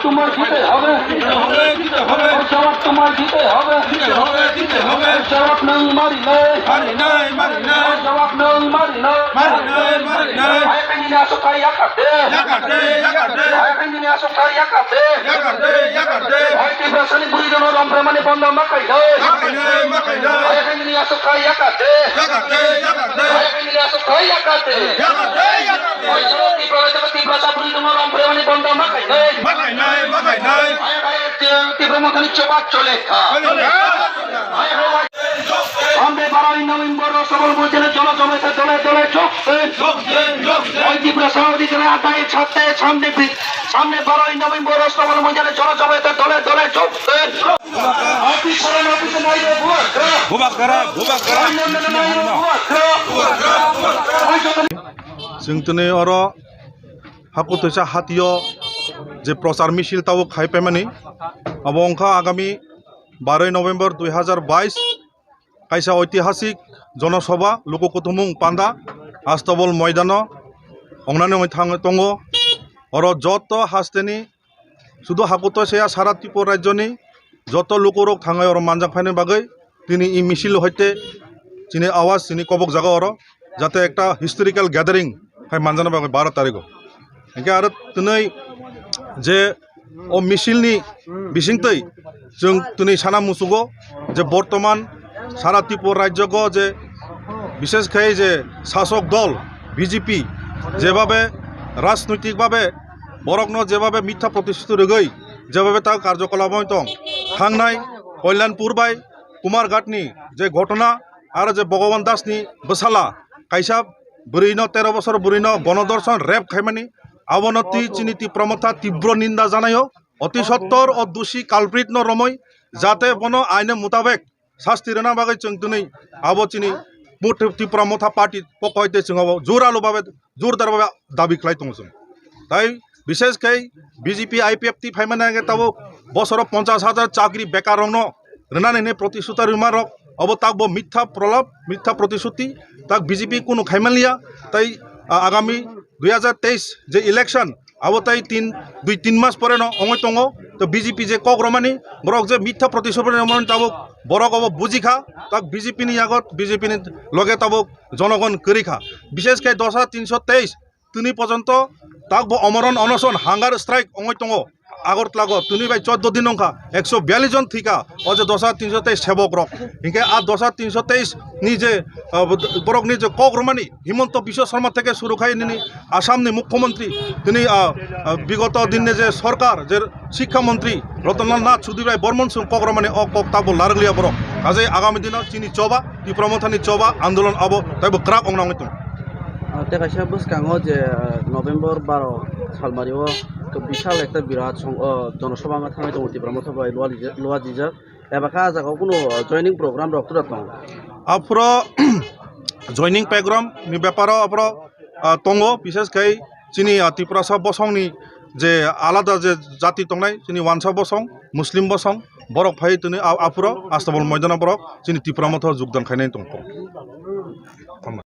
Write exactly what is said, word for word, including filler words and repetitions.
তোমায় দিতে হবে, দিতে হবে, দিতে হবে। জবাব তোমায় দিতে হবে, দিতে হবে, দিতে হবে। জবাব নেই মারি নেই, মারি নেই, মারি নেই। জবাব নেই মারি নেই, মারি নেই, মারি নেই। Hai kini ni asuk thai yakar de, yakar de, yakar de. Hai kini ni asuk thai yakar de, yakar de, yakar de. Hai Tiprasani buri dono rom premani bonda makai nei, makai nei, makai nei. Hai kini ni asuk thai yakar de, yakar de, yakar de. Hai kini ni asuk thai yakar de, yakar de, yakar de. Hai Tiprasa, Tiprasa buri dono rom premani bonda makai nei, makai nei, makai nei. Hai, hai, Tipra Mothani choba chole kha. Chole kha. Hai, hai, hai. Samne baroy November Rostabol moidane jonojamaite dole dole jok din. Jok din, jok din. Oi Tiprasa odhikar adayni swarte samne bi-, samne baroy November Rostabol moidane jonojamaite dole dole jok din. Office sara office nai de buat. Bubak dara, bubak dara. Oi nai de buat. Oi jok. Chwng tini oro Hakutoisa hatio je prochar misil tabuk khai paimani, abo wngkha agami baroi November dui hazar bais kaisa oitihasik jonosobha luku kuthumung panda Astabol moidano ongnani wngwi thang tongo. Oro joto hasteni sudu Hakutoisa ya sara Tripura rajyoni joto lukurok thangai oro manjak phaini bagwi tini i misil hoite chini awaz chini kobok jaga oro jate ekta historical gathering hai manjana bagwi baro tarikh o. Hinkhe aro twnwi je o misil ni bisingtwi chwng twnwi sana muchugo je bortoman sara Tripura rajyo go je bishesh khai je sasok dol B J P jebabe rajnoitik babe borokno jebabe mitha protishruti rwgwi jebabe ta karjokolap oi tong thangnai Kalyanpur bai Kumarghatni je ghotona aro je Bhagavan Dasni bwsala kaisa bwrwino tero bosor bwrwino gonodorshon rape khaimani, abono twi chini Tipra Motha tibro ninda janaio. Oti sottor o dusi culprit no romoi jate bono aine mutabek sasti rwna bagwi chwng twnwi abo chini Mut-, Tipra Motha party pokhoite chwng abo juralu babe jordar babe dabi khlai tongo chwng. Tai bishesh khai B J P I P F T phaimani hwnkhe tabuk bosoro ponchash hajar chakri bekar rokno rwnani hwnwi protishruti rwma rok obo takbo mitha prolap, mitha protishruti, tak B J P kunu khaimanliya. Tai, a, agami dui hazar teis je election abo tai tin, dui tin mas pore no ongoi tongo. To B J P je kok romani borok je mitha protishruti romani tabuk borok obo bujikha, tak B J P ni yago B J P ni loge tabuk jonogon kwrwi kha. Bishesh khe dosa tinso teis tini porjonto takbo omoron onoson hunger strike ongoi tongo Agartala go. Tini bai choddo din ongkha, ekso biyallis jon thwikha o je dosa tinso teis sebok rok. Hinkhe a dosa tinso teis ni je, ah, borok ni je kok romani Himanta Biswa Sarma theke suru khai nini Assam ni Mukhyamantri tini, ah, ah, bigoto din ni je sorkar je Shikkha Montri Ratan Lal Nath Sudhir Rai Barman song kok romani o kok takbo larwkliya borok. Ajai agami dino chini choba, Tipra Mothani choba andolon abo taibo kwrak ongna wngwi tongo. Ah, tei kaisa bwskango je, ah, November baro salmari o bishal ekta birat song, o, jonosabha wngna thangwi tongo Tipra Motha bai Luwa Lija-, Luwa Jija. Eba kha ah jaga o kunu, ah, joining program rok tura tongo. Aphuru joining program ni beparo aphuru, ah, tongo, bishesh khai chini, ah, Tiprasa bosongni je alada je jati tongnai, chini Wansa bosong, Muslim bosong, borok phai tini a-, aphuru Astabol moidano borok chini Tipra Motha jogdan khainai tongkho.